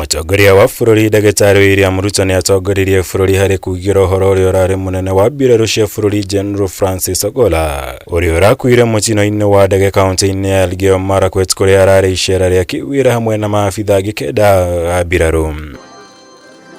Mũtongoria wa bũrũri Ndagĩtarĩ William Ruto nĩ atongoririe bũrũri harĩ kugĩra ũhoro ũrĩa ũrarĩ mũnene wa mbirarũ cia bũrũri General Francis Ogolla, ũrĩa ũrakuire mũtino-inĩ wa ndege kaunti-inĩ ya Elgeyo Marakwet, kũrĩa ararĩ icera rĩa kĩwĩra hamwe na maabitha angĩ 9 a mbirarũ.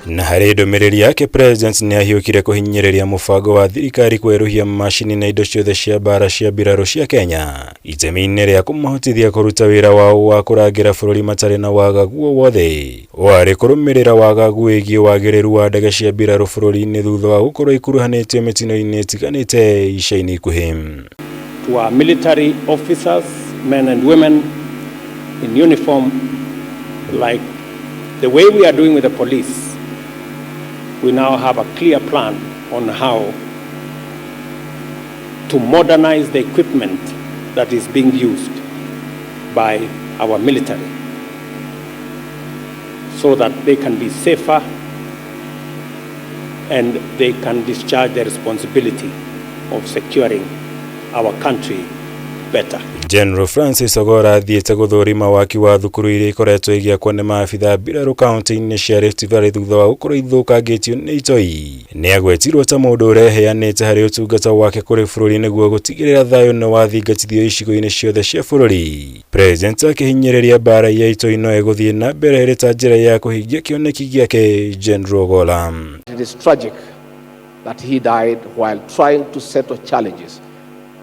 Na harĩ ndũmĩrĩri yake, President nĩ ahiũkire kũhinyĩrĩria mũbango wa thirikari kwerũhia macini na indo ciothe cia mbara cia mbirarũ cia Kenya itemi-inĩ rĩa kũmahotithia kũruta wĩra wao wa kũrangĩra bũrũri matarĩ na wagagu o wothe. Warĩ kũrũmĩrĩra wagagu wĩgiĩ wagĩrĩru wa ndege cia mbirarũ bũrũri-inĩ thutha wa gũkorwo ikuruhanĩtio mĩtino-inĩ ĩtiganĩte ica-inĩ ikuhĩ. To our military officers, men and women in uniform, like the way we are doing with the police, we now have a clear plan on how to modernize the equipment that is being used by our military so that they can be safer and they can discharge their responsibility of securing our country better. General Francis Ogolla athiĩte gũthũrima waki wa thukuru iria ikoretwo igĩakwo nĩ maabitha mbirarũ kaunti-inĩ cia Rift Valley thutha wa gũkorwo ithũkangĩtio nĩ itoi. Nĩ agwetirwo ta mũndũ ũreheanĩte harĩ ũtungata wake kũrĩ bũrũri nĩguo gũtigĩrĩra thayũ nĩ wathingatithio icigo-inĩ ciothe cia bũrũri. President akĩhinyĩrĩria mbara ya itoi no ĩgũthiĩ na mbere ĩrĩ ta njĩra ya kũhingia kĩoneki gĩake General Ogolla. It is tragic that he died while trying to settle challenges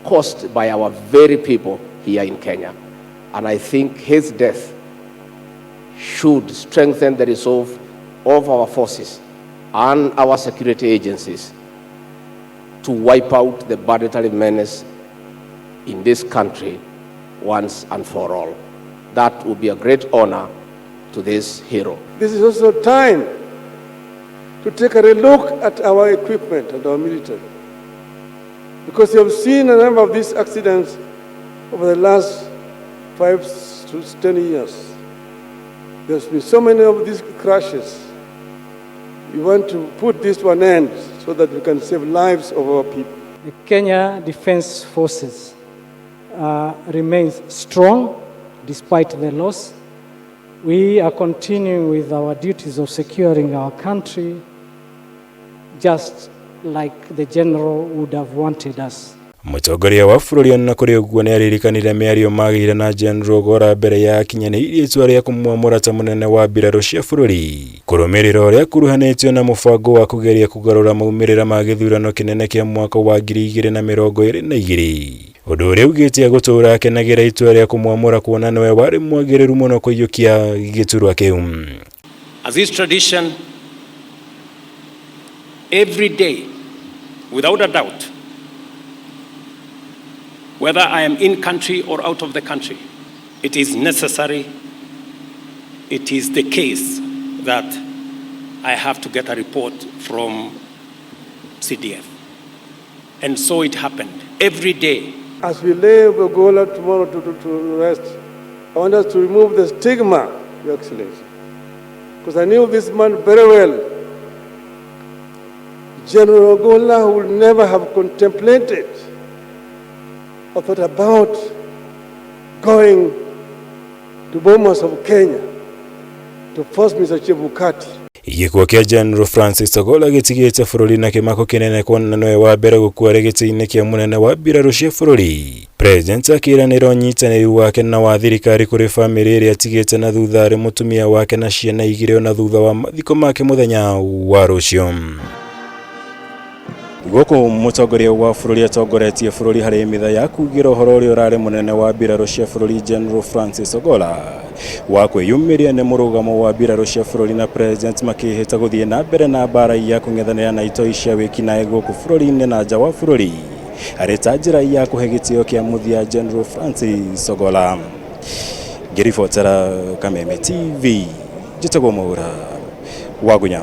caused by our very people here in Kenya. And I think his death should strengthen the resolve of our forces and our security agencies to wipe out the banditry menace in this country once and for all. That would be a great honor to this hero. This is also time to take a look at our equipment and our military. Because you have seen a number of these accidents over the last 5 to 10 years. There's been so many of these crashes. We want to put this to an end so that we can save lives of our people. The Kenya Defense Forces remains strong despite the loss. We are continuing with our duties of securing our country just like the general would have wanted us. Mũtongoria wa bũrũri ona kũrĩ ũguo nĩ aririkanire mĩario magĩire na General Ogolla mbere ya akinyanĩirie itua rĩa kũmwamũra ta mũnene wa mbirarũ cia bũrũri, kũrũmĩrĩra ũrĩa akuruhanĩtio na mũbango wa kũgeria kũgarũra maumĩrĩra ma gĩthurano kĩnene kĩa mwaka wa 2022, ũndũ ũrĩa augĩte agũtũra akenagĩra itua rĩa kũmwamũra kuona nĩwe warĩ mwagĩrĩru mũno kũiyũkia gĩturwa kĩu. As is tradition, every day, without a doubt, whether I am in country or out of the country, it is necessary, it is the case that I have to get a report from CDF. And so it happened every day. As we lay Ogolla tomorrow to rest, I want us to remove the stigma, Your Excellency. Because I knew this man very well. General Ogolla would never have contemplated or thought about going to Bomas of Kenya to force Mr. Chebukati. Gĩkuũ kĩa General Francis Ogolla gĩtigĩte bũrũri na kĩmako kĩnene kuona nĩwe wa mbere gũkua arĩ gĩtĩ-inĩ kĩa mũnene wa mbirarũ cia bũrũri. President akĩranĩra ũnyitanĩri wake na wa thirikari kũrĩ bamĩrĩ ĩrĩa atigĩte na thutha, arĩ mũtumia wake na ciana 2, ona thutha wa mathiko make mũthenya wa rũciũ. Gũkũ mũtongoria wa bũrũri atongoretie bũrũri harĩ mitha ya kugĩra ũhoro ũrĩa ũrarĩ mũnene wa mbirarũ cia bũrũri General Francis Ogolla wa kwĩyumĩria nĩ mũrũgamo wa mbirarũ cia bũrũri na President makĩhĩta gũthiĩ na mbere na mbara ya kũng'ethanĩra na itoi cia wĩkinaĩ gũkũ bũrũri-inĩ na nja wa bũrũri, arĩ ta njĩra ya kũhe gĩtĩo kĩa mũthia General Francis Ogolla. Ngĩribotera Kameme TV, njĩtagwo Mwaura Wagunya.